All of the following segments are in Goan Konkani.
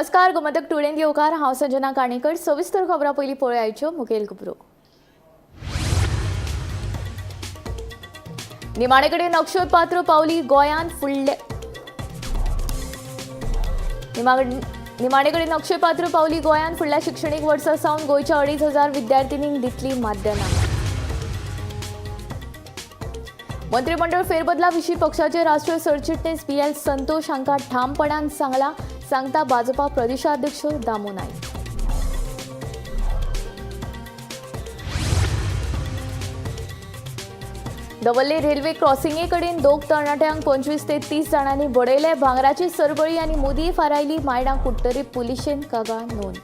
नमस्कार, गोमंतक टुडेंत येवकार. हांव संजना काणेकर. सविस्तर खबरां पयलीं पळयाच्यो मुखेल खबरो. निमाणे कडेन अक्षय पात्र पावली गोंयांत फुडले निमाणे कडेन अक्षय पात्र पावली गोंयांत फुडल्या शिक्षणीक वर्सा सावन गोंयच्या 2500 विद्यार्थिनींक दितली माध्यमां. मंत्रिमंडळ फेरबदला विशीं पक्षाचे राष्ट्रीय सरचिटणीस बी एल संतोष हांकां ठामपणान सांगला, सांगता भाजपा प्रदेशाध्यक्ष दामू नायक. दवर्ले रेल्वे क्रॉसिंगे कडेन दोग तरणाट्यांक 25 ते 30 जाणांनी बडयले. भांगराची सरबळी आनी मुदी फारायली. मायणा कुडटरी पुलिशेन कागाळ नोंद.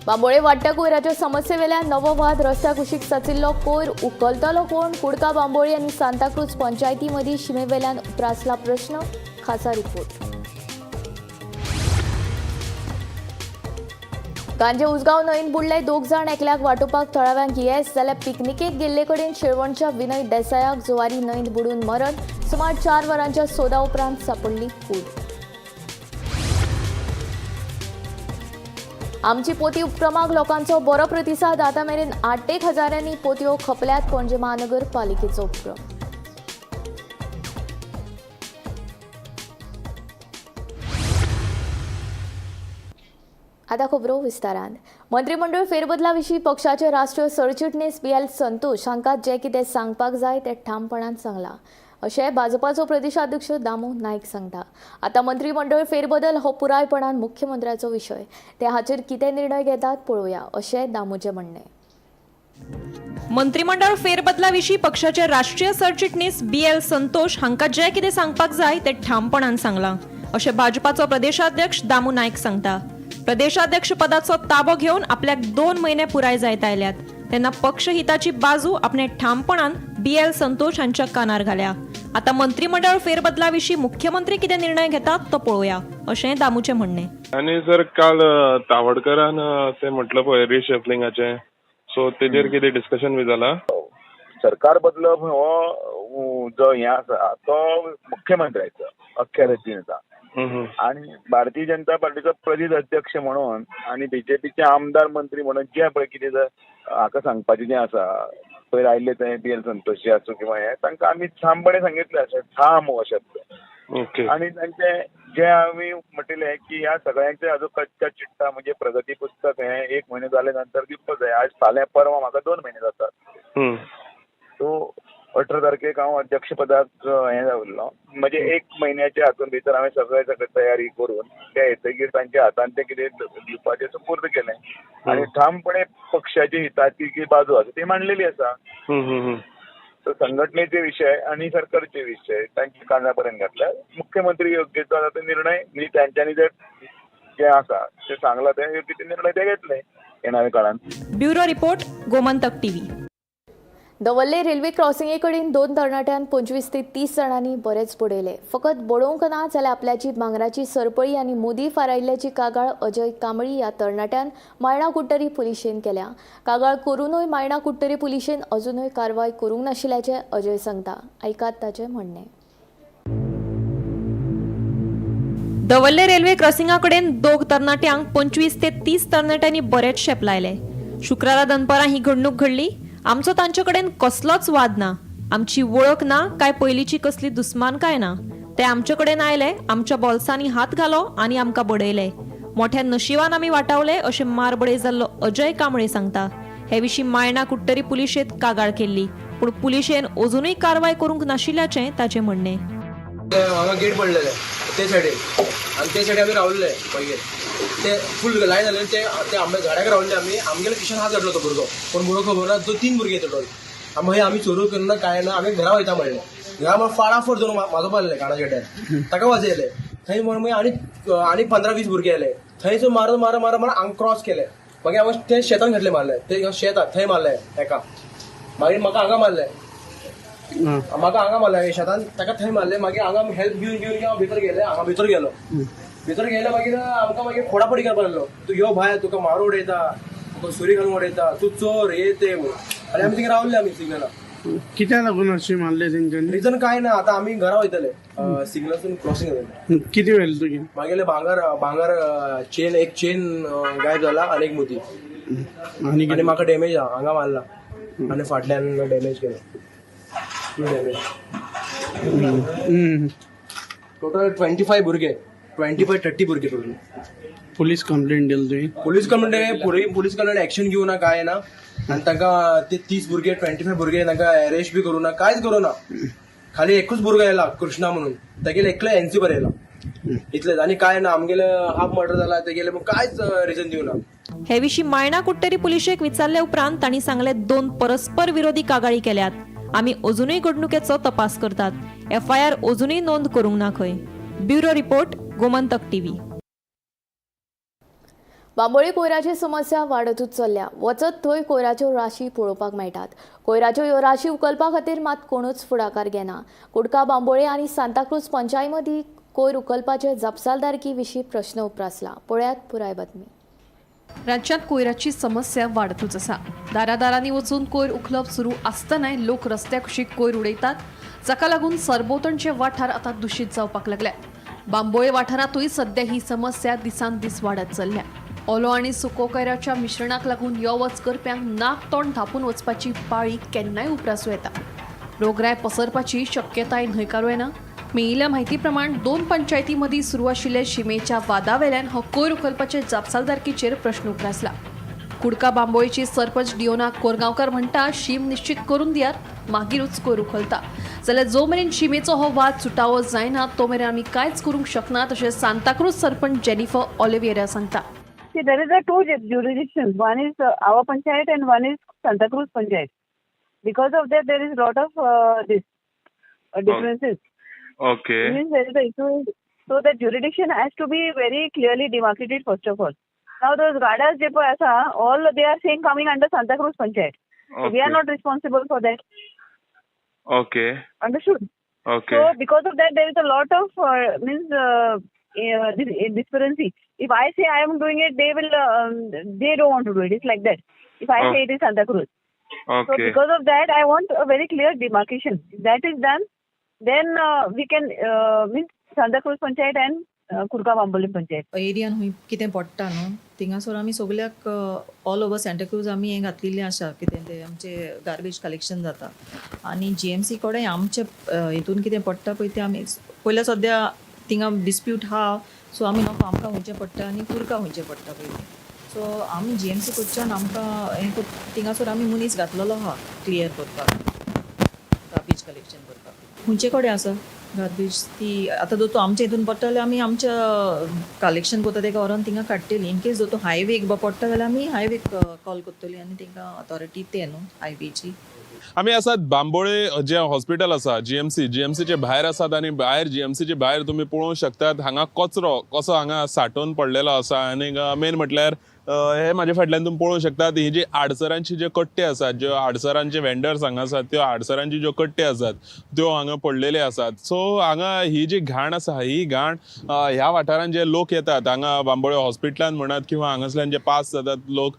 बांबोळे वाडट्या कोयराच्या समस्येवेल्यान नवो वाद. रस्त्या कुशीक साचिल्लो कोयर उखलतलो कोण? कुडका बांबोळी आनी सांताक्रूज पंचायती मदीं शिमेवेल्यान उप्रासला प्रश्न. खासा रिपोर्ट. गांजे उसगांव न्हंयेंत बुडले 2 जाण. एकल्याक वाटोवपाक थळाव्यांक येस, जाल्यार पिकनिकेक गेल्ले कडेन शेळवणच्या विनय देसायाक जुवारी न्हंयेंत बुडून मरण. सुमार 4 वरांच्या सोदा उपरांत सापडली कूड. आमची पोती उपक्रमाक लोकांचो बरो प्रतिसाद. आतां मेरेन 8-1 हजारांनी पोतयो खपल्यात. पणजे महानगरपालिकेचो उपक्रम. आतां खबरो विस्तारान. मंत्रिमंडळ फेरबदला विशीं पक्षाचे राष्ट्रीय सरचिटणीस बी एल संतोष हांकां जें कितें सांगपाक जाय तें ठामपणान सांगलां, अशें भाजपाचो प्रदेशाध्यक्ष दामू नायक सांगता. आतां मंत्रिमंडळ फेरबदल हो पुरायपणान मुख्यमंत्र्याचो विशय, ते हाचेर कितें निर्णय घेतात पळोवया, अशें दामूचें म्हणणें. मंत्रिमंडळ फेरबदला विशीं पक्षाचे राष्ट्रीय सरचिटणीस बी एल संतोष हांकां जें कितें सांगपाक जाय तें ठामपणान सांगलां, अशें भाजपाचो प्रदेशाध्यक्ष दामू नायक सांगता. प्रदेशाध्यक्ष पदाचो ताबो घेवन आपल्याक 2 म्हयने पुराय जायत आयल्यात, तेन्ना पक्षहिताची बाजू आपणे ठामपणान बी एल संतोष हांच्या कानार घाल्या. आतां मंत्रिमंडळ फेरबदला विशीं मुख्यमंत्री कितें निर्णय घेतात तो पळोवया, अशें दामूचें म्हणणें. आनी सर, काल तावडकरान ते म्हटलं पळय रिशफलिंगाचें, सो तेजेर कितें डिस्कशन बी जाला? सरकार बदलप हो जो हें आसा तो मुख्यमंत्र्याचो अख्यारतीन आसा आनी भारतीय जनता पार्टीचो प्रदेश अध्यक्ष म्हणून आनी बीजेपीचे आमदार मंत्री म्हणून जें पळय कितें हाका सांगपाचें जें आसा, पयर आयिल्ले ते बी एल संतोष आसूं किंवा हें, तांकां आमी ठामपणे सांगितलें अशें ठाम हो शब्द. आनी तांचे जे आमी म्हटिल्लें की ह्या सगळ्यांचे अजून कच्चा चिट्टा म्हणजे प्रगती पुस्तक हें 1 म्हयनो जाले नंतर दिवपाक जाय. आज फाल्यां परवां म्हाका 2 म्हयने जातात. सो 18 तारखेक हांव अध्यक्षपदाक हें जावल्लो, म्हणजे 1 म्हयन्याच्या हातून भितर हांवें सगळें सगळें तयारी करून ते येतकीर तांच्या हातान तें कितें दिवपाचें सुपूर्द केलें आनी ठामपणे पक्षाची हिताची जी बाजू आसा ती मांडलेली आसा. तर संघटनेचे विशय आनी सरकारचे विशय तांच्या काना पर्यंत घातल्या. मुख्यमंत्री योग्य तो आतां निर्णय म्हणजे तांच्यांनी जे आसा ते सांगला ते योग्य ते निर्णय ते घेतले येणाऱ्या काळान. Bureau report, Gomantak TV. Davorlim railway क्रॉसिंगे कडेन 2 तरणाट्यांक 25 ते 30 जाणांनी बरेच बडयले. फकत बडोवंक ना जाल्यार आपल्याची भांगराची सरपळी आनी मुदी फारायिल्ल्याची कागाळ अजय कांबळी ह्या तरणाट्यान मायणा कुडटरी पुलिशेन केल्या. कागाळ करुनूय मायणा कुडटरी पुलिशेन अजुनूय कारवाय करूंक नाशिल्ल्याचें अजय सांगता. आयकात ताचें म्हणणें. दवर्ले रेल्वे क्रॉसिंगा कडेन 2 तरणाट्यांक 25 ते 30 तरणाट्यांनी बरेच शेप लायले. शुक्रारा दनपारां ही घडणूक घडली. आमचो तांचे कडेन कसलोच वाद ना, आमची वळख ना, काय पयलींची कसली दुस्मानकाय ना. ते आमचे कडेन आयले, आमच्या बोल्सांनी हात घालो आनी आमकां बडयले. मोठ्या नशिबान आमी वाटावले, अशें मारबडय जाल्लो अजय कांबळे सांगता. हे विशीं मायणा कुडटरी पुलिशेंत कागाळ केल्ली, पूण पुलिशेन अजुनूय कारवाय करूंक नाशिल्ल्याचें ताचें म्हणणें. हांगा गेट पडलेले ते सायडीन आनी ते सायडीन आमी रावल्ले, मागीर ते फूल लायन जाले ते ते आंबे झाडाक रावल्ले आमी. आमगेल्या किशन हात घातलो तो भुरगो, पूण भुरगो खबर ना तो 3 भुरगे टोटल. मागीर आमी चोरू करना कांय ना, आमी घरा वयता म्हणलें. घरा म्हणून फाडाफोड धरून म्हाजो मारले कानाच्या गेट्यार, ताका वाजयले थंय. म्हणून मागीर आनी 15-20 भुरगे आयले थंयसर, मार मार मार मार हांगा क्रॉस केले. मागीर हांव ते शेतान घातले मारले, ते शेत थंय मारले एका, मागीर म्हाका हांगा मारले, म्हाका हांगा मारले शेतान, ताका थंय मारले. मागीर हांगा हेल्प घेवन घेवन हांव भितर गेले, हांगा भितर गेलो. भितर गेले मागीर आमकां मागीर फोडाफोडी करपाक लागलो. तूं यो भायर, तुका मारू उडयता, तुका सुरी घालून उडयता, तूं चोर हे ते म्हणून. आनी आमी थिंगा रावले आमी सिग्नला. कित्याक लागून अशी मारले तेंच्यांनी? रिजन काय ना, आता आमी घरा वयताले, सिग्नलसून क्रॉसिंग जाताले. किती व्हेलें तुगे? मागेले भांगर भांगर चेन, एक चेन गायब जाला आनी एक मुदी. आनी आनी म्हाका डॅमेज आहा, हांगा मारला आनी फाटल्यान डॅमेज केला, फूल डॅमेज. टोटल 25 भुरगे, 25-30 भुरगे टोटल. पुलीस कंप्लेंट दिली तुवें? Police complaint, police complaint action घेवना काय ना, आनी तांकां ते 30 भुरगे, 25 भुरगे तांकां अरेस्ट बी करूं ना, कांयच करूं ना. खाली एकूच भुरगो येयला कृष्णा म्हणून, तेगेले एकले एनसी बरयला इतलेच, आनी काय ना. आमगेले हाफ मर्डर जाला तेगेले, कांयच रिजन दिवना. हे विशीं मायणा कुडटरी पुलिशेक विचारले उपरांत तांणी सांगले, 2 परस्पर विरोधी कागाळी केल्यात, आमी अजुनूय घडणुकेचो तपास करतात, एफआयआर अजुनूय नोंद करूंक ना खंय. Bureau report, Gomantak TV. Bambolim कोयराची समस्या वाडतूच चल्ल्या. वचत थंय कोयराच्यो राशी पळोवपाक मेळटात. कोयराच्यो ह्यो राशी उखलपा खातीर मात कोणूच फुडाकार घेना. कुडका, बांबोळे आनी सांताक्रूज पंचायत मदीं कोयर उखलपाचे जापसालदारकी विशीं प्रश्न उप्रासला. पळयात पुराय बातमी. राज्यांत कोयराची समस्या वाडतूच आसा. दारादारांनी वचून कोयर उखलप सुरू आसतनाय लोक रस्त्या कुशीक कोयर उडयतात, जाका लागून सरभोंवतणचे वाठार आतां दुशीत जावपाक लागल्यात. बांबोळे वाठारांतूय सध्या ही समस्या दिसान दीस वाडत चल्ल्या. ओलो आनी सुको कोयराच्या मिश्रणाक लागून यो वच करप्यांक नाक तोंड धांपून वचपाची पाळी केन्नाय उप्रासूं येता. रोगराय पसरपाची शक्यताय न्हयकारूं येना. मेळिल्ल्या म्हायती प्रमाण 2 पंचायती मदीं सुरू आशिल्ल्या शिमेच्या वादावेल्यान हो कोयर उखलपाचे जापसालदारकीचेर प्रश्न उप्रासला. कुडका बांबोळीची सरपंच डिओना कोरगांवकर म्हणटा, शीम निश्चित करून दियात, मागीरूच कोयर उखलता. जाल्यार जो मेरेन शिमेचो हो वाद सुटावो जायना तो मेरेन आमी कांयच करूंक शकनात, अशें सांताक्रूज सरपंच जेनिफर ऑलिव्हिएरा सांगता. See, there is a 2 jurisdictions. One is our panchayat and one is Santa Cruz panchayat. Because of that, there is lot of this differences. Okay. Means there is the issue is, so the jurisdiction has to be very clearly demarcated first of all. Now those gadas जे पळय आसा, all they are saying coming under Santa Cruz panchayat. So we are not responsible for that. Okay. Understood? Okay. So because of that, there is a lot of disparity. If I say I am doing it, they will they don't want to do it. It's like that. If I say it is Santa Cruz. Okay. So because of that, I want a very clear demarcation. If that is done, then we can means Santa Cruz Panchayat and Kurka Bambolim Panchayat. एरियान हुंय कितें पडटा न्हू, थिंगासर आमी सगल्याक ऑल ओवर सांताक्रूज आमी हें घातलेलें आसा, कितें तें आमचें गार्बेज कलेक्शन जाता. आनी जीएमसी कडेन आमचे हितून कितें पडटा पळय तें आमी पयल्या सद्या थिंगा डिस्प्यूट आहा, सो आमी नको आमकां खंयचें पडटा आनी कुरका खंयचें पडटा पयलीं. सो आमी जीएमसी कडच्यान आमकां हें थिंगासर आमी मनीस घातलेलो आहा क्लियर करपाक, गार्बेज कलेक्शन करपाक. खंयचे कडेन आसा गार्बेज ती आतां जर तूं आमच्या हितून पडटा जाल्यार आमी आमच्या कलेक्शन करता तेका व्हरोन थिंगा काडटली. इन केस जर तूं हायवेक पडटा जाल्यार आमी हायवेक कॉल करतली आनी तेंकां ऑथॉरिटी ते न्हू हायवेची. आमी आसात बांबोळे जे हॉस्पिटल आसा जीएमसीचे भायर आसात आनी भायर जीएमसीचे भायर तुमी पळोवंक शकतात हांगा कचरो कसो हांगा साठोवन पडलेलो आसा. आनी मेन म्हटल्यार हे म्हाजे फाटल्यान तुमी पळोवंक शकतात ही जी आडसरांची जे कट्टे आसात, ज्यो आडसरांचे वेंडर्स हांगा आसात, त्यो आडसरांची ज्यो कट्टे आसात त्यो हांगा पडलेले आसात. सो हांगा ही जी घाण आसा ही घाण ह्या वाठारांत जे लोक येतात हांगा बांबोळे हॉस्पिटलान म्हणात किंवा हांगासल्यान जे पास जातात लोक,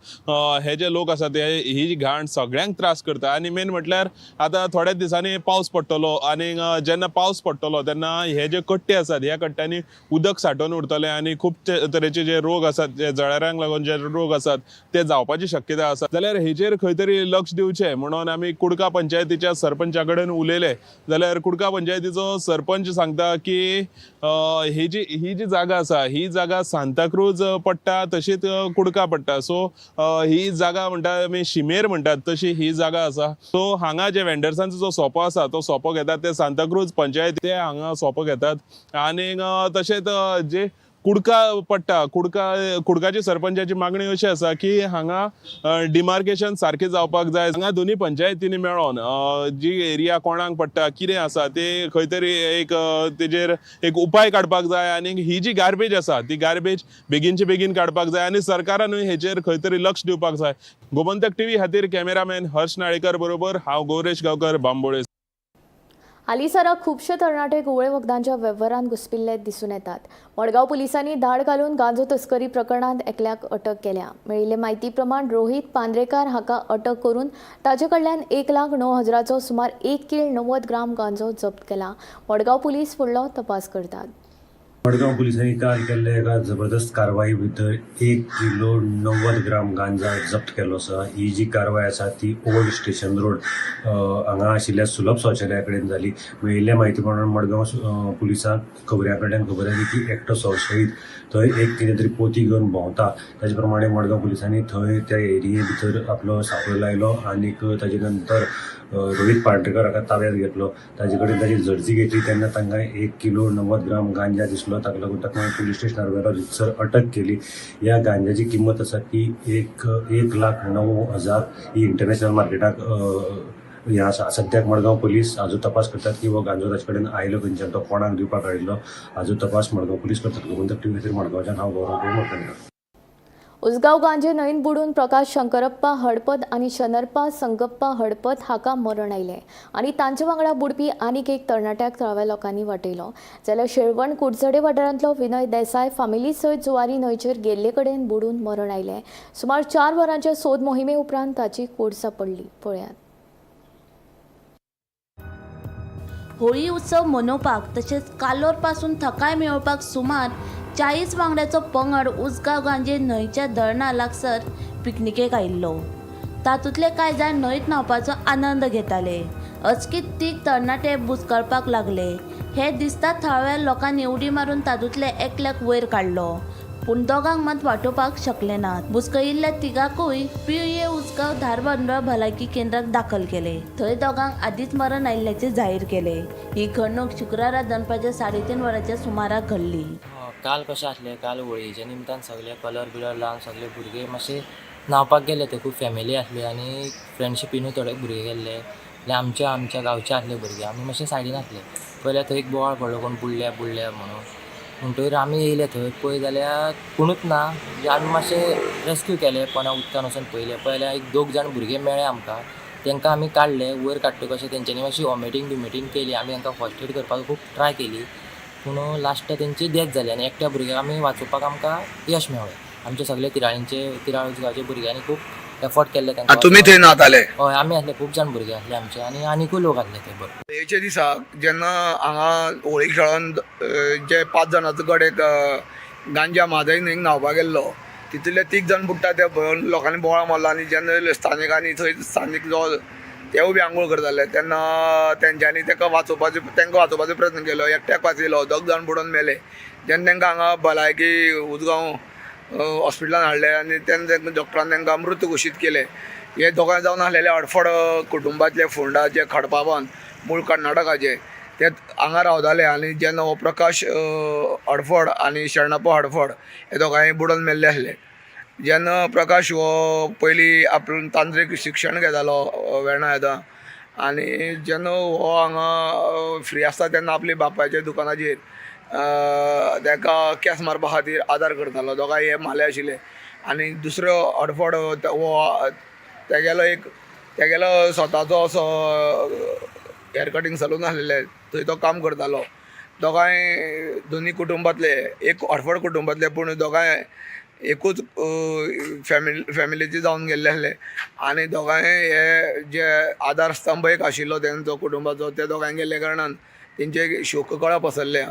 हे जे लोक आसात ते ही घाण सगळ्यांक त्रास करता. आनी मेन म्हटल्यार आतां थोड्याच दिसांनी पावस पडटलो आनी जेन्ना पावस पडटलो तेन्ना हे जे कट्टे आसात ह्या कट्ट्यांनी उदक सांठोवन उरतलें आनी खूब तरेचे जे रोग आसात, जे जळारांक लागून जे रोग आसात ते जावपाची शक्यता आसा. जाल्यार हेचेर खंय तरी लक्ष दिवचें म्हणून आमी कुडका पंचायतीच्या सरपंचा कडेन उलयले. जाल्यार कुडका पंचायतीचो सरपंच सांगता की ही जी जागा आसा ही जागा सांताक्रूज पडटा तशीच कुडका पडटा. सो ही जागा म्हणटा आमी शिमेर म्हणटात तशी ही जागा आसा. सो हांगा जे वेंडर्सांचो जो सोपो आसा तो सोपो घेतात ते सांताक्रूज पंचायत ते हांगा सोपो घेतात. आनी तशेंच जे कुडका पडटा, कुडकाची सरपंचाची मागणी अशी आसा की हांगा डिमार्केशन सारकें जावपाक जाय. हांगा दोनी पंचायतींनी मेळोन जी एरिया कोणाक पडटा कितें आसा ते खंय तरी एक तेजेर एक उपाय काडपाक जाय. आनी ही जी गार्बेज आसा ती गार्बेज बेगीनचे बेगीन काडपाक जाय आनी सरकारानूय हेचेर खंय तरी लक्ष दिवपाक जाय. गोमंतक टीव्ही खातीर कॅमेरामॅन हर्ष नाळेकर बरोबर हांव गौरेश गांवकर, बांबोळे. हालींसराक खुबशे तरणाटे घुंवळे वखदांच्या वेव्हारांत घुसपिल्ले दिसून येतात. मडगांव पुलिसांनी धाड घालून गांजो तस्करी प्रकरणांत एकल्याक अटक केल्या. मेळिल्ले म्हायती प्रमाण रोहित पांद्रेकार हाका अटक करून ताचे कडल्यान 1,09,000चो सुमार 1 किल 90 ग्राम गांजो जप्त केला. मडगांव पुलीस फुडलो तपास करतात. मडगांव पुलिसांनी काल केल्ल्या एका जबरदस्त कारवाई भितर 1 किलो 90 ग्राम गांजा जप्त केल्लो आसा. ही जी कारवाय आसा ती ओल्ड स्टेशन रोड हांगा आशिल्ल्या सुलभ शौचालया कडेन जाली. मेळिल्ल्या म्हायती प्रमाण मडगांव पुलिसांक खबऱ्या कडल्यान खबर आयली की एकटो संशयीत थंय एक कितें तरी पोती घेवन भोंवता. ताजे प्रमाणे मडगांव पुलिसांनी थंय त्या एरिये भितर आपलो सापळो लायलो आनीक ताजे नंतर रोहित पांड्रेकर हाका ताब्यात घेतलो. ताजे कडेन ताजी झडती घेतली तेन्ना तांकां 1 किलो 90 ग्राम गांजा दिसलो. ताका लागून ताका पुलीस स्टेशनार व्हेलो, रितसर अटक केली. ह्या गांजाची किंमत आसा ती 1,09,000 ही इंटरनॅशनल मार्केटाक हें आसा. सद्याक मडगांव पुलीस हाजो तपास करतात की हो गांजो ताचे कडेन आयलो खंयच्यान, तो कोणाक दिवपाक हाडिल्लो, हाजो तपास मडगांव पुलीस करतात. गोमंतक टीव्ही खातीर मडगांवच्यान हांव गौरव मडकणकर. उसगांव गांजे न्हंयेंत बुडून प्रकाश शंकरप्पा हडपत आनी शनरप्पा संगप्पा हडपत हाका मरण आयलें आनी तांचे वांगडा बुडपी आनीक एक तरणाट्याक थळाव्या लोकांनी वाटयलो. जाल्यार शेळवण कुडचडे वाठारांतलो विनय देसाय फामिली सयत जुवारी न्हंयचेर गेल्ले कडेन बुडून मरण आयलें. सुमार 4 वरांच्या सोद मोहिमे उपरांत ताची कूड सांपडली. पळयात. होळी उत्सव मनोवपाक तशेंच कालोर पासून थकाय मेळोवपाक सुमार 40 वांगड्याचो पंगड उसगांव गांजे न्हंयच्या धरणा लागसर पिकनिकेक आयिल्लो. तातूंतले कांय जाण न्हंयत न्हांवपाचो आनंद घेताले. अचकीत तीग तरणाटे बुचकळपाक लागले. हे दिसता थळाव्या लोकांनी उडी मारून तातूंतले एकल्याक वयर काडलो, पूण दोगांक मात वाटोवपाक शकले नात. बुचकळिल्ल्या तिगांकूय पिळये उसगांव धारबांदोडा भलायकी केंद्राक दाखल केले. थंय दोगांक आदींच मरण आयिल्ल्याचें जाहीर केलें. ही घडणूक शुक्रारा दनपारच्या 3:30 वरांच्या सुमाराक घडली. काल कशें आसलें, काल होळयेच्या निमतान सगळे कलर बिलर लावन सगळे भुरगे मातशे न्हांवपाक गेले. ते खूब फॅमिली आसली आनी फ्रेंडशिपीनूय थोडे भुरगे गेल्ले. आमच्या आमच्या गांवचे आसले भुरगे, आमी मातशे सायडीन आसले. पयल्या थंय एक बोवाळ पडलो, कोण बुडल्या बुडल्या म्हणून. म्हणटगीर आमी येयले थंय, पळय जाल्यार कोणूच ना. म्हणजे आमी मातशे रेस्क्यू केले, कोणा उदकान वचून पयले. पळयल्यार एक 2 जाण भुरगे मेळ्ळे आमकां. तांकां आमी काडले वयर काडटकच कशें तेंच्यांनी मातशी वॉमिटींग बिमिटींग केली. आमी तांकां फर्स्ट एड करपाक खूब ट्राय केली, पूण लास्ट तेंची डेथ जाली आनी एकट्या भुरग्याक आमी वाचोवपाक आमकां यश मेळ्ळें. आमचे सगळे तिराळ गांवचे भुरग्यांनी खूब एफर्ट केल्ले तांकां. तुमी थंय न्हाताले? हय, आमी आसले, खूब जाण भुरगे आसले आमचे आनी आनिकूय लोक आसले थंय. बरोबर होळयेच्या दिसा जेन्ना हांगा होळी खेळोन जे 5 जाणांचो गड एक गांजा म्हादय न्हंयेक न्हांवपाक गेल्लो, तितूंतले 3 जाण बुडटा ते लोकांनी बोवाळ मारलो आनी जेन्ना स्थानिकांनी थंय स्थानीक जो तेवूय बी आंघोळ करताले तेन्ना तेंच्यांनी ताका वाचोवपाचो तांकां वाचोवपाचो प्रयत्न केलो. एकट्याक वाचयलो, 2 जाण बुडोन मेले. जेन्ना तांकां हांगा भलायकी उसगांव हॉस्पिटलान हाडले आनी तेन्ना तांकां डॉक्टरान तांकां मृत घोशीत केले. हे दोगांय जावन आसलेले अडफड कुटुंबांतले फोंडा जे खडपावन मूळ कर्नाटकाचे ते हांगा रावताले आनी जेन्ना हो प्रकाश हडफड आनी शरणप्पा हडफड हे दोगांय बुडोन मेल्ले आसले. जेन्ना प्रकाश हो पयलीं आपूण तांत्रीक शिक्षण घेतालो वेर्णा येता आनी जेन्ना हो हांगा फ्री आसता तेन्ना आपल्या बापायच्या दुकानाचेर ताका केंस मारपा खातीर आदार करतालो. दोगांय हे म्हाले आशिल्ले आनी दुसरो हडफड हो तेगेलो एक तेगेलो स्वताचो असो हेअर कटींग सलून आसलेलें, थंय तो काम करतालो. दोगांय दोनी कुटुंबांतले एक हडफड कुटुंबांतले, पूण दोगांय एकूच फॅमिलीचे जावन गेल्ले आसले आनी दोगांय हे जे आदार स्तंभ एक आशिल्लो तेंचो कुटुंबाचो, ते दोगांय गेल्ल्या कारणान तेंचे शोककळा पसरल्या.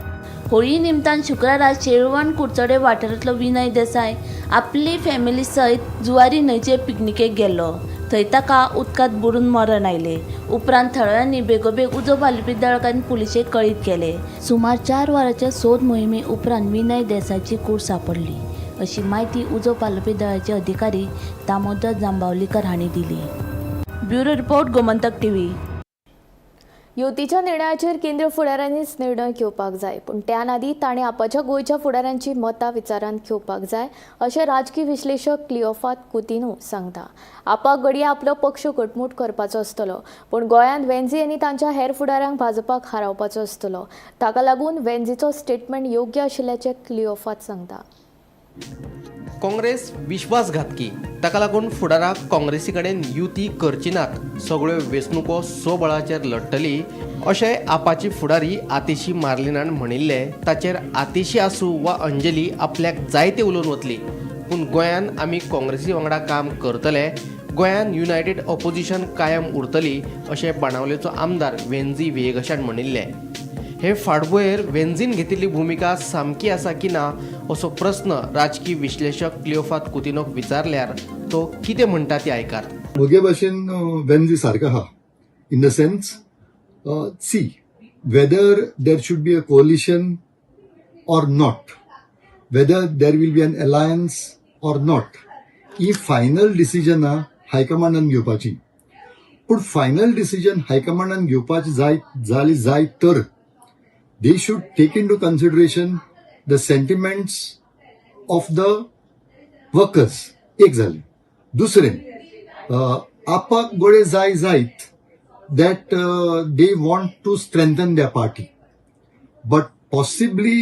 होळी निमतान शुक्रारा शेळवण कुडचडे वाठारांतलो विनय देसाय आपली फॅमिली सयत जुवारी न्हंयचे पिकनिकेक गेल्लो. थंय ताका उदकांत बुडून मरण आयलें. उपरांत थळाव्यांनी बेगोबेग उजो पालोवपी दळाक आनी पुलिशेक कळीत केलें. सुमार 4 वरांच्या सोद मोहिमे उपरांत विनय देसायची कूड सांपडली, अशी म्हायती उजो पालोवपी दळाचे अधिकारी दामोदर जांबावलीकर हांणी दिली. Bureau report, Gomantak TV. युतीच्या निर्णयाचेर केंद्र फुडाऱ्यांनीच निर्णय घेवपाक जाय, पूण त्यान आदीं ताणें आपाच्या गोंयच्या फुडाऱ्यांची मतां विचारांत घेवपाक जाय अशें राजकी विश्लेशक क्लिओफात कुतिन्हो सांगता. आपाक घडये आपलो पक्ष घटमूट करपाचो आसतलो, पूण गोंयांत वेन्झी आनी तांच्या हेर फुडाऱ्यांक भाजपाक हारोवपाचो आसतलो. ताका लागून वेन्झीचो स्टेटमेंट योग्य आशिल्ल्याचें क्लिओफात सांगता. काँग्रेस विश्वासघातकी, ताका लागून फुडाराक काँग्रेसी कडेन युती करची नात, सगळ्यो वेंचणुको स्वबळाचेर लढटली अशें आपाची फुडारी आतिशी मार्लिनान म्हणिल्लें. ताचेर आतिशी आसूं वा अंजली आपल्याक जायते उलोवन वतली, पूण गोंयान आमी काँग्रेसी वांगडा काम करतले, गोंयान युनायटेड ऑपोजिशन कायम उरतली अशें बाणावलेचो आमदार वेंजी व्हिएगशान म्हणिल्लें. हे फाटभुंयेर वेंझीन घेतिल्ली भुमिका सामकी आसा की ना असो प्रस्न राजकी विश्लेशक क्लिओफात कुतिनोक विचारल्यार तो कितें म्हणटा ती आयकात. म्हगे भाशेन वेन्झी सारको आहा in the sense, see whether there should be a coalition or not, whether there will be an alliance or not, he final डिसिजनां हायकमांडान घेवपाची. पूण फायनल डिसिजन हायकमांडान घेवपाची जाय जाली जाय तर they should take into consideration the sentiments of the workers. एक जालें. दुसरें, आपाक गोळे जाय जायत that they want to strengthen their party, but possibly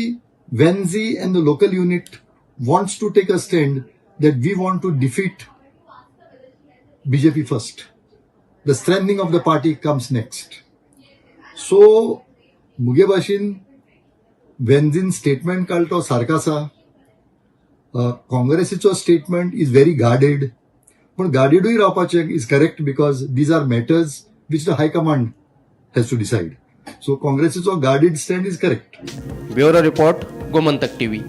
Venzi and the local unit wants to take a stand that we want to defeat BJP first. The strengthening of the party comes next. So मुगे भाशेन वेन्झीन स्टेटमेंट काडलो तो सारको आसा. काँग्रेसीचो स्टेटमेंट is very guarded, पूण गार्डेडूय रावपाचें is correct because these are matters which the high command has to decide. So काँग्रेसीचो guarded stand is correct. Bureau report, Gomantak TV.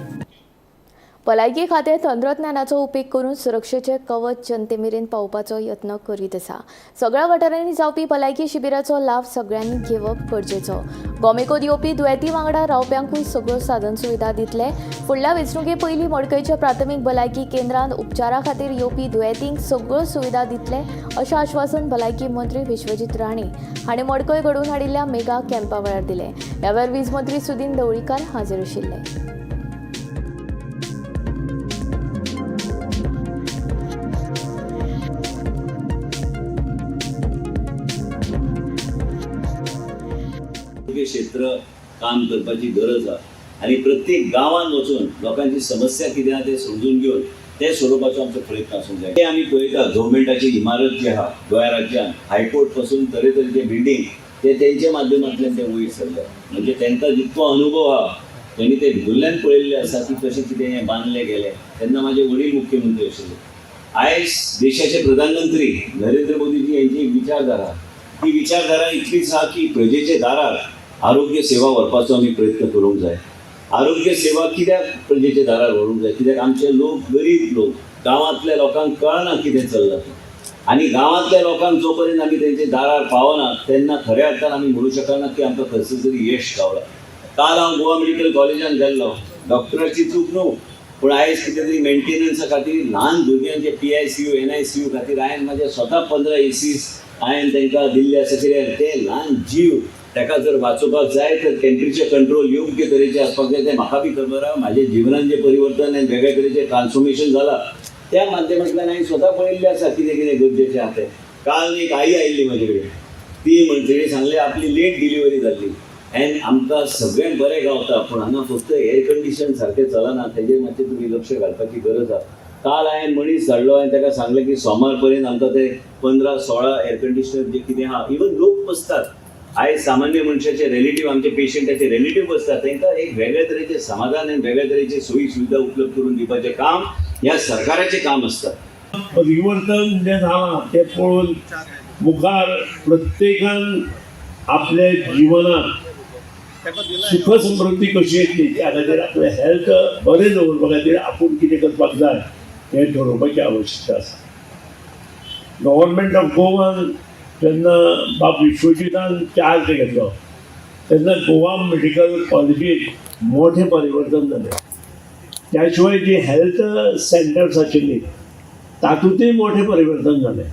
भलायकी खातें तंत्रज्ञानाचो उपेग करून सुरक्षेचे कवच जनते मेरेन पावोवपाचो यत्न करीत आसा. सगळ्या वाठारांनी जावपी भलायकी शिबिराचो लाव सगळ्यांनी घेवप गरजेचो. गोमेकॉत येवपी दुयेंती वांगडा रावप्यांकूय सगळ्यो साधन सुविधा दितले. फुडल्या वेंचणुके पयलीं मडकयच्या प्राथमीक भलायकी केंद्रांत उपचारा खातीर येवपी दुयेंतींक सगळ्यो सुविधा दितले अशें आश्वासन भलायकी मंत्री विश्वजीत राणे हांणी मडकय घडोवन हाडिल्ल्या मेगा कॅम्पा वेळार दिलें. ह्या वेळार वीज मंत्री सुदीन ढवळीकार हाजीर आशिल्ले. आरोग्य क्षेत्र काम करपाची गरज आहा आनी प्रत्येक गांवांत वचून लोकांची समस्या कितें आहा तें समजून घेवन तें सोडोवपाचो आमचो प्रयत्न आसूंक जाय. ते आमी पळयता, गव्हर्मेंटाची इमारत जी आहा गोंया राज्यान, हायकोर्ट पासून तरेतरेचे बिल्डींग ते तेंच्या माध्यमांतल्यान ते वयर सरले. म्हणजे तांकां जितको अनुभव आहा तेणी ते भितूरल्यान पळयल्लें आसा की कशें कितें हें बांदलें गेलें. तेन्ना म्हाजे वडील मुख्यमंत्री आशिल्ले. आयज देशाचे प्रधानमंत्री नरेंद्र मोदीजी यांची एक विचारधारा, ती विचारधारा इतलीच आहा की प्रजेच्या दारार आरोग्य सेवा व्हरपाचो आमी प्रयत्न करूंक जाय. आरोग्य सेवा कित्याक प्रजेच्या दारार व्हरूंक जाय? कित्याक आमचे लोक गरीब लोक, गांवांतल्या लोकांक कळना कितें चल्लां तें. आनी गांवांतल्या लोकांक जो पर्यंत आमी तेंच्या दारार पावना तेन्ना खऱ्या अर्थान आमी म्हणू शकना की आमकां खंयसर तरी यश गावलां. काल हांव गोवा मेडिकल कॉलेजान गेल्लो. डॉक्टराची चूक न्हू, पूण आयज कितें तरी मेंटेनन्सा खातीर ल्हान भुरग्यांचे पीआयसीयू, एनआयसीयू खातीर हांवें म्हाज्या स्वता 15 एसीस हांवें तांकां दिल्ले आसा. कित्याक ते ल्हान जीव ताका जर वाचोवपाक जाय तर टेम्परेचर कंट्रोल योग्य तरेचें आसपाक जाय. तें म्हाका बी खबर आहा. म्हाज्या जिवनान जें परिवर्तन आनी वेगळे तरेचें ट्रान्सफॉर्मेशन जालां त्या माध्यमांतल्यान हांवें स्वता पळयल्लें आसा कितें कितें गरजेचें आहा तें. काल एक आई आयिल्ली म्हाजे कडेन, ती म्हण तिणें सांगलें आपली लेट डिलिव्हरी जाल्ली एन्ड आमकां सगळें बरें गावता पूण हांगा फक्त एयर कंडिशन सारकें चलना, तेजेर मातशें तुमी लक्ष घालपाची गरज आहा. काल हांवें मनीस धाडलो, हांवें ताका सांगलें की सोमार पर्यंत आमकां ते 15-16 एयर कंडिशनर जे कितें आहा, इवन लोक बसतात आयज सामान्य मनशाचे रिलेटीव, आमचे पेशंटाचे रिलेटीव बसतात, तांकां एक वेगळे तरेचें समाधान आनी वेगळे तरेची सोयी सुविधा उपलब्ध करून दिवपाचें काम ह्या सरकाराचें काम आसता. परिवर्तन जें जालां तें पळोवन मुखार प्रत्येकान आपल्या जिवनात सुख समृद्धी कशी येतली त्या खातीर आपलें हेल्थ बरें दवरपा खातीर आपूण कितें करपाक जाय हें ठरोवपाची आवश्यकता आसा. गव्हर्मेंट ऑफ गोवान जेन्ना बाब विश्वजितान चार्ज घेतलो तेन्ना गोवा मेडिकल कॉलेजीत मोठें परिवर्तन जालें. त्या शिवाय जी हेल्थ सेंटर्स आशिल्लीं तातूंतय मोठें परिवर्तन जालें.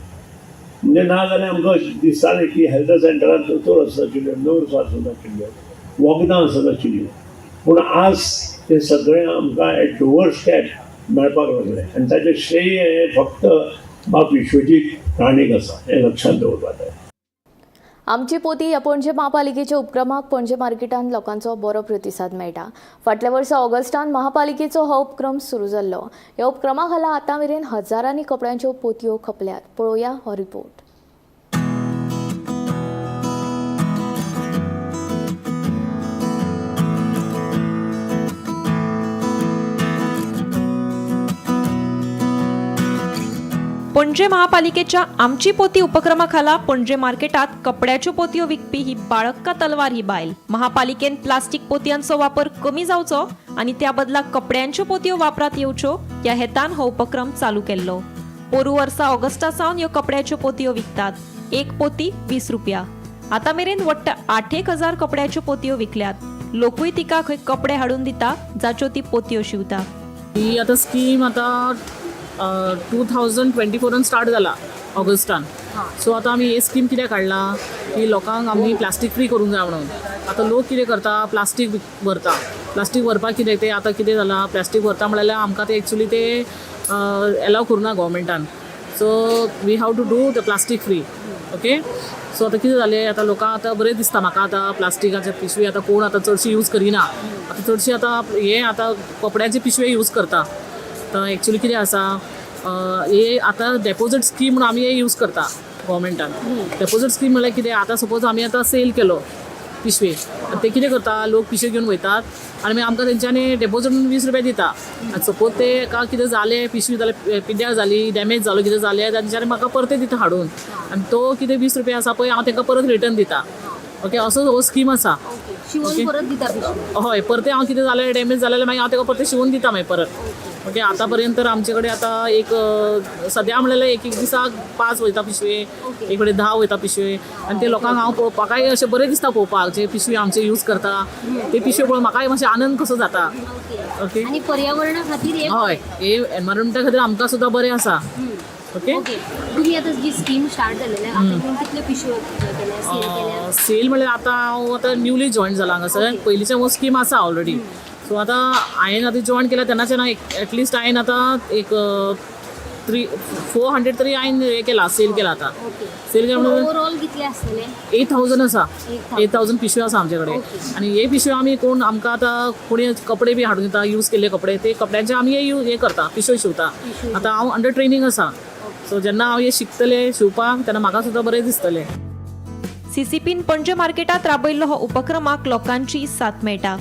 म्हणजे ना जाल्यार आमकां अशें दिसतालें की हेल्थ सेंटरान दोतोर आसनाशिल्ले, नर्स आसनाशिल्ल्यो, वखदां आसनाशिल्लीं, पूण आज तें सगळें आमकां एट डोअर स्टेप मेळपाक लागलें आनी ताचें श्रेय हें फक्त बाब विश्वजीत राणेक आसा हें लक्षांत दवरपाक जाय. आमची पोती ह्या पणजे महापालिकेच्या उपक्रमाक पणजे मार्केटांत लोकांचो बरो प्रतिसाद मेळटा. फाटल्या वर्सा ऑगस्टान महापालिकेचो हो उपक्रम सुरू जाल्लो. ह्या उपक्रमा खाला आतां मेरेन हजारांनी कपड्यांच्यो पोतयो खपल्यात. पळोवया हो रिपोर्ट. पणजे महापालिकेच्या आमची पोती उपक्रमाखाला पणजे मार्केटात कपड्याच्यो पोतयो विकपी ही बाळक्का तलवार ही बायल. महापालिकेन प्लास्टीक पोतयांचो वापर कमी जावचो आनी त्या बदला कपड्यांच्यो पोतयो वापरात येवच्यो ह्या हेतान हो उपक्रम चालू केल्लो. पोरू वर्सा ऑगस्टा सावन ह्यो कपड्याच्यो पोतयो विकतात. एक पोती 20 रुपया. आतां मेरेन वट्ट 8,000 कपड्याच्यो पोतयो विकल्यात. लोकूय तिका खंय कपडे हाडून दिता जाच्यो ती पोतयो शिवता. ही आतां स्कीम आतां 2024 स्टार्ट जाला ऑगस्टान. सो आतां आमी हे स्कीम कित्याक काडला की लोकांक आमी प्लास्टीक फ्री करूंक जाय म्हणून. आतां लोक कितें करता, प्लास्टीक व्हरता. प्लास्टीक व्हरपाक कितें तें आतां कितें जालां, प्लास्टीक व्हरता म्हणल्यार आमकां तें एक्चुली तें एलाव करूं ना गव्हर्मेंटान. So we have to do the plastic free. Okay, so आतां कितें जालें, आतां लोकांक आतां बरें दिसता म्हाका आतां प्लास्टिकाचे पिशवी आतां कोण आतां चडशी यूज करिना. आतां चडशी आतां हे आतां कपड्याचे पिशवे यूज करता. तर एक्चुली कितें आसा, हे आतां डेपोजीट स्कीम म्हणून आमी हे यूज करता गव्हर्मेंटान. डेपोजीट स्कीम म्हणल्यार कितें, आतां सपोज आमी आतां सेल केलो पिशवे, ते कितें करता, लोक पिशवे घेवन वयतात आनी मागीर आमकां तेंच्यांनी डेपोजीट म्हणून 20 रुपया दिता. आनी सपोज ते एका कितें जालें, पिशवी जाल्यार पिड्ड्यार जाली, डॅमेज जालो, कितें जालें, तेंच्यांनी म्हाका परते दिता हाडून आनी तो कितें 20 रुपया आसा पळय हांव तांकां परत रिटर्न दिता. ओके, असो हो स्कीम आसा. शिवून परत दिता पिशवी? हय, परते हांव कितें जालें डॅमेज जालें जाल्यार मागीर हांव ताका परतें शिवून दिता मागीर परत. ओके, आतां पर्यंत तर आमचे कडेन आतां एक सद्या म्हणल्यार एक एक दिसाक 5 वयता पिशवे, एक कडेन 10 वयता पिशवे. आनी ते लोकांक हांव पळोवपाकय अशें बरें दिसता पळोवपाक, जे पिशवी आमचे यूज करता ते पिशवे पळोवन म्हाकाय मातशें आनंद कसो जाता. ओके, आनी पर्यावरणा खातीर हे हय, हे एनवायरमेंटा खातीर आमकां सुद्दां बरें आसा. ओके, तुम्ही आतां जी स्कीम स्टार्ट जालेली आतां कितले पिशव्यो केल्या, सेल केल्या? सेल म्हणल्यार आतां हांव आतां न्यूली जॉयन जाला हांगासर. पयलींचे हो स्कीम आसा ऑलरेडी. सो आतां हांवें आतां जॉयन केल्या तेन्नाच्यान एटलिस्ट हांवें आतां एक 300-400 तरी हांवें हें केला, सेल केला. आतां सेल केला म्हणून ओवरऑल कितले आसतले? 8000 आसा. 8000 पिशव्यो आसा आमचे कडेन. आनी हे पिशव्यो आमी कोण आमकां आतां कोणी कपडे बी हाडून दिता, यूज केल्ले कपडे, ते कपड्यांचे आमी हे करता, पिशव्यो शिंवता. आतां हांव अंडर ट्रेनींग आसा. सो जेन्ना हांव हे शिकतलें शिंवपाक तेन्ना म्हाका सुद्दां बरें दिसतलें. सीसीपीन पणजे मार्केटात राबयल्लो हो उपक्रमाक लोकांची साथ मेळटा.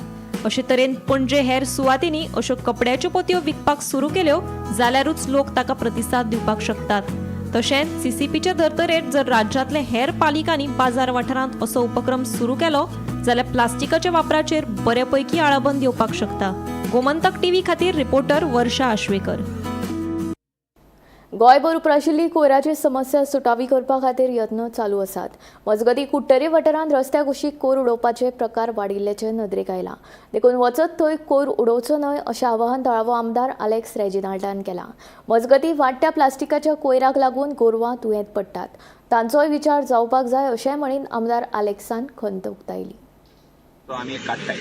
अशे तरेन पणजे हेर सुवातींनी अश्यो कपड्याच्यो पोतयो विकपाक सुरू केल्यो जाल्यारूच लोक ताका प्रतिसाद दिवपाक शकतात. तशेंच सीसीपीच्या धर्तरेर जर राज्यांतले हेर पालिकांनी बाजार वाठारांत असो उपक्रम सुरू केलो जाल्यार प्लास्टिकाच्या वापराचेर बरे पैकी आळाबंद येवपाक शकता. गोमंतक टीव्ही खातीर रिपोर्टर वर्षा आश्वेकर. गोंयभर उप्राशिल्ली कोयराची समस्या सुटावी करपा खातीर यत्न चालू आसात. मजगतीं कुडटरी वाठारांत रस्त्या कुशीक कोयर उडोवपाचे प्रकार वाडिल्ल्याचे नदरेक आयला. देखून वचत थंय कोयर उडोवचो न्हय अशें आवाहन थळावो आमदार आलेक्स रेजिनाल्डान केलां. मजगतीं वाडट्या प्लास्टिकाच्या कोयराक लागून गोरवां दुयेंत पडटात, तांचोय विचार जावपाक जाय अशें म्हणीन आमदार आलेक्सान खंत उक्तायली. आमी काडटाय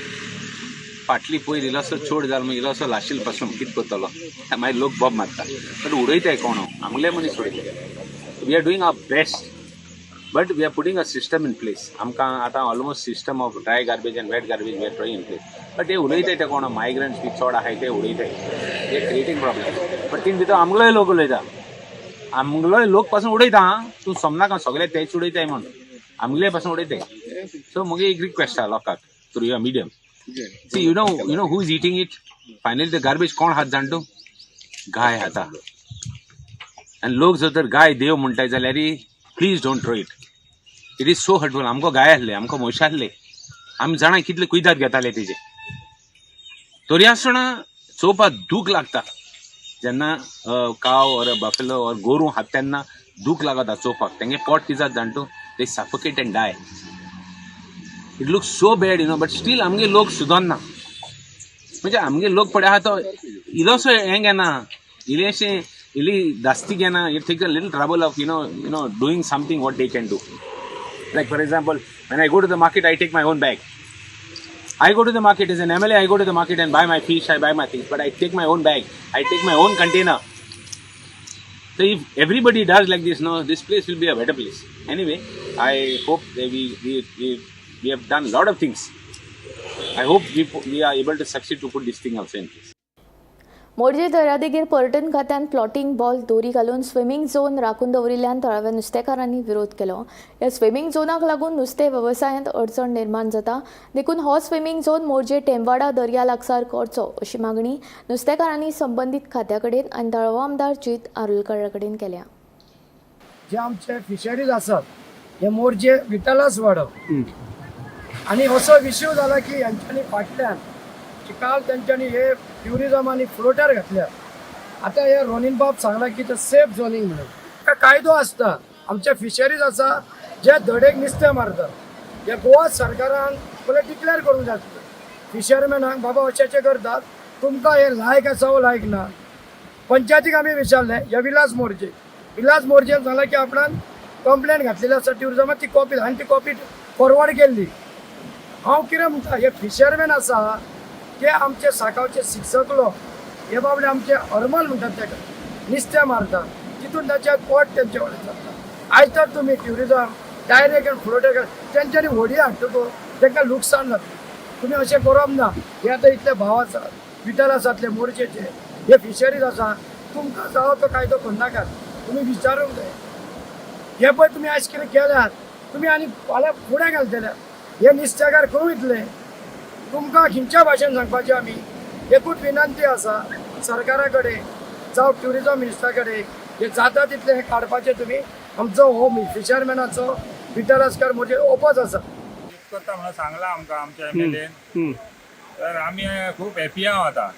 फाटली पयर इल्लोसो चोड जालो मागीर इल्लोसो लाशील पासून कितें करतलो, मागीर लोक बोब मारता. बट उडयताय कोण, आमगेले मनीस उडयताय. We are doing our best but we are putting a system in place. आमकां आतां almost system of dry garbage and wet garbage we are trying in place. But ते उडयताय ते कोण मायग्रंट्स बी चड आहाय ते उडयताय, ते क्रिएटींग प्रॉब्लम. बट तीन भितर आमगेलोय लोक उलयता, आमगेलोय लोक पासून उडयता. आं, तूं समनाका सगळे तेच उडयताय म्हूण, आमगेले पासून उडयताय. सो मुगे एक रिक्वेस्ट आहा लोकांक through your medium. See, you know who is eating it? Finally, the garbage कोण हात जाण तूं? गाय खाता. आनी लोक जर तर गाय देव म्हणटाय जाल्यार please don't throw it. It is so hurtful. आमकां गाय आसले, आमकां म्हशी आसले, आमी जाणा कितले कुयदाद घेताले तेजे. तरी आसतना चोवपाक दूख लागता जेन्ना काव ऑर बफेलो ऑर गोरूं खाता तेन्ना दूख लागता चोवपाक. तेंगे पोट कितें जाता जाण तूं, they suffocate and die. It looks so bad, you know, but still आमगे लोक सुदरना. म्हणजे आमगे लोक पळय आहा तो इल्लोसो हें घेना, इल्लेशें इल्ली धास्ती घेना. It take a little trouble of you know doing something what they can do. Like for example, when I go to the market I take my own bag. I go to the market as an MLA, I go to the market and buy my fish, I buy my things, but I take my own bag, I take my own container. So if everybody does like this, no, this place will be a better place. Anyway, I hope we we we have done lot of things. I hope we are able to succeed to put this thing also in place. Morjim दर्यादेगेर पर्यटन खात्यान प्लॉटिंग बॉल दोरी घालून स्विमींग झोन राखून दवरिल्ल्यान थळाव्या नुस्तेकारांनी विरोध केलो. ह्या स्विमींग झोनाक लागून नुस्तें वेवसायांत अडचण निर्माण जाता, देखून हो स्विमींग झोन मोरजे टेंबवाडा दर्या लागसार करचो अशी मागणी नुस्तेकारांनी संबंदीत खात्या कडेन आनी थळावो आमदार जीत आरोलकारा कडेन केल्या. जे आमचे फिशरीज आसात हे मोरजे विठ्ठलास वाडो आनी असो विशय जाला की हेंच्यांनी फाटल्यान काल तेंच्यांनी हे ट्युरिजम आनी फ्लोटर घातल्या. आतां हे रोनीन बाब सांगला की ते सेफ झोनींग म्हणून ताका कायदो आसता. आमचे फिशरीज आसा जे धडेक नुस्तें मारता, हे गोवा सरकारान पयलें डिक्लेर करूंक जाय फिशरमॅनाक, बाबा अशें अशें करतात, तुमकां हे लायक आसा वो लायक ना. पंचायतीक आमी विचारलें, हे विलास मोरजे, विलास मोरजेन सांगलां की आपणान कंप्लेन घातलेली आसा ट्युरिजमाक, ती कॉपी आनी ती कॉपी फॉरवर्ड केल्ली. हांव कितें म्हणटा, हे फिशरमॅन आसा ते आमचे साकावचे शिक्षक लोक, हे बाबडे आमचे हरमल म्हणटात ताका, नुस्तें मारता तितून ताचें पोट तेंचे वटेन चलता. आयज तर तुमी ट्युरिजम डायरेक्ट आनी फ्लोटर तेंच्यांनी व्हडी हाडटकूच तांकां लुकसाण जातलें. तुमी अशें करप ना. हे आतां इतले भाव आसात, विठल आसातले मोरजेचे, हे फिशरीज आसा, तुमकां जावो तो कायदो करनाकात, तुमी विचारूंक जाय. हे पळय तुमी आयज कितें केल्यात तुमी आनी फाल्यां फुडें घालतले. हे नुस्तेकार खंय वयतले? तुमकां खंयच्या भाशेन सांगपाचें? आमी एकूच विनंती आसा सरकारा कडेन जावं ट्युरिजम मिनिस्टरा कडेन, हे जाता तितलें हें काडपाचें तुमी. आमचो हो फिशरमॅनाचो विठ्ठलास्कर मोरजे ओपोज आसा. करता म्हणून सांगलां आमकां आमच्या एमएलएन, तर आमी खूब हॅपी आहा आतां.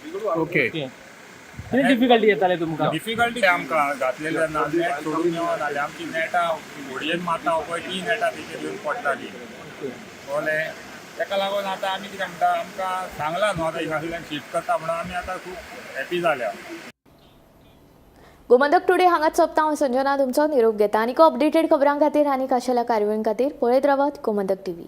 ओके, कितें डिफिकल्टी येताले तुमकां? डिफिकल्टी आमकां घातलेले तेन्ना नेट सोडून येवनाले, आमची नेटां होडयेन मारता पळय ती नेटां तेचेर येवन पडटाली, कळ्ळें? ताका लागून आतां आमी कितें म्हणटा, आमकां सांगलां न्हू आतां हिंगासरल्यान शिफ्ट करता म्हणून आमी आतां खूब हॅपी जाल्या. गोमंतक टुडे हांगाच सोंपता. हांव संजना तुमचो निरोप घेता. आनीक अपडेटेड खबरां खातीर आनी खाशेल्या कार्यावळीं खातीर पळयत रावात Gomantak TV.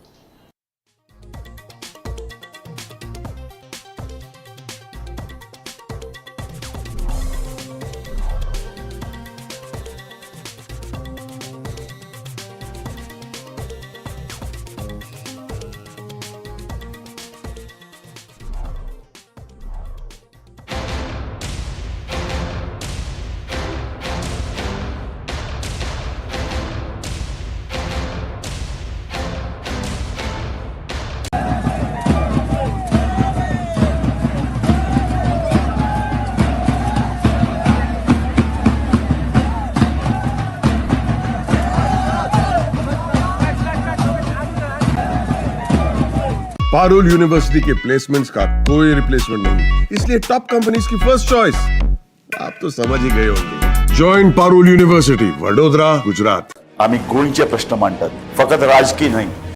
Parul university K placements का कोई रिप्लेसमेंट नहीं, इसलिए टॉप कंपनीज की फर्स्ट चॉइस। आप तो समझ ही गए होंगे। Join Parul university, Vadodara, Gujarat. आमी गोंयचे प्रश्न मांडटात, फकत राजकीय न्हय।